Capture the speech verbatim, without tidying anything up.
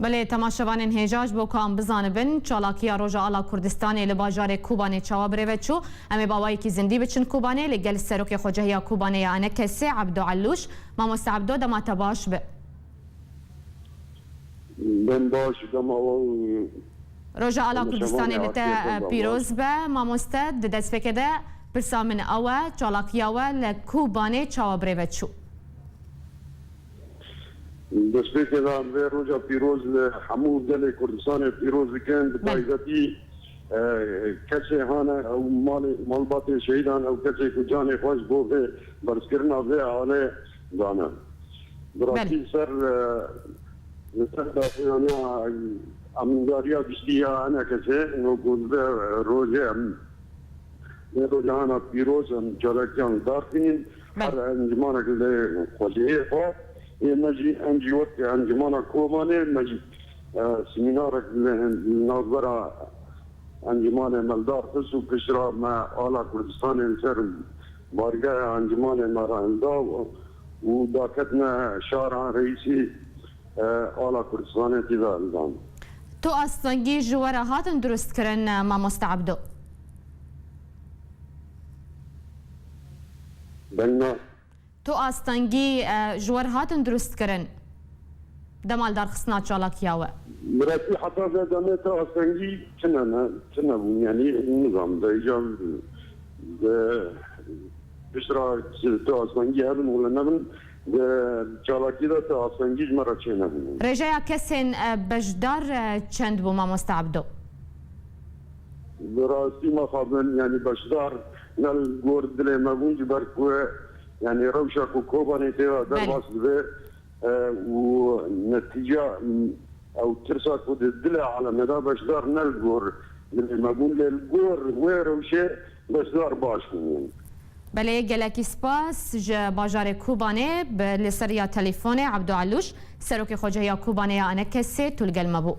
Belê, temaşevanên hêja, ji bo ku em bizanibin, çalakiya Roja Ala Kurdistanê li bajarê Kobanê çawa birêve çû, em ê bi awayekî zindî biçin Kobanê, li gel Serokê Xwecehiya Kobanê ya ENKSê, Ebdo Elûş. Mamoste Ebdo, dema te baş be. Dem baş, dema we û Roja Ala Kurdistanê li te, e, pîroz be. Mamoste, di destpêkê de pirsa min ew e, çalakiya we li Kobanê çawa birêve çû? Destpêkê de em vê roja pîroz li hemû gelê Kurdistanê pîroz dikin. Bi taybetî, e, kesê hane ew malê, malbatê şehîdan, ew kesê ku canê xwe ji bo vê berzkirina vê alê dane. Bi rastî ser, e, li ser daxuyaniya amîndariya giştî ya ENKSê, no ku li vê rojê em Vê rojana pîroz em çalakiyan li dar xînin. Her encûmanek li xwecihê xwe. Ê me jî, em jî wek encûmana Kobanê, me jî, e, semînarek li, li navbera encûmanê me li dar xist û piştre me ala Kurdistanê li ser bargeha encûmanê me re hilda û daketine şaran reîsî, e, ala Kurdistanê tî de hildan. Tu astengî ji we re hatin durustkirin, e, mamoste Ebdo? Deng na. Tu astengî, e, ji we re hatin durustkirin dema li darxistina çalakiya we? Bi rastî heta vê demê tu astengî tune ne, tune bûn, yanî nizam de îcar de piştre tu astengî hebin wele nebin, di çalakî de tu astengî ji me re çê nebûn. Rêjeya kesên, e, beşdar, e, çend bû, mamoste Ebdo? Bi rastî mixabin, yanî beşdar ne li gor dilê me bûn, ji ber ku, yanî rewşa ku Kobanê tê de derbas dibe, e, û netîca, m, ew tirsa ku di dilê alemê de beşdar ne li gor dilê me bûn, lê li gor wê rewşê beşdar baş bûn. Belê, gelekî spas ji bajarê Kobanê, bi, li ser ya telefonê Ebdo Elûş, serokê xwecehiya Kobanê ya ENKSê, tu li gel me bû.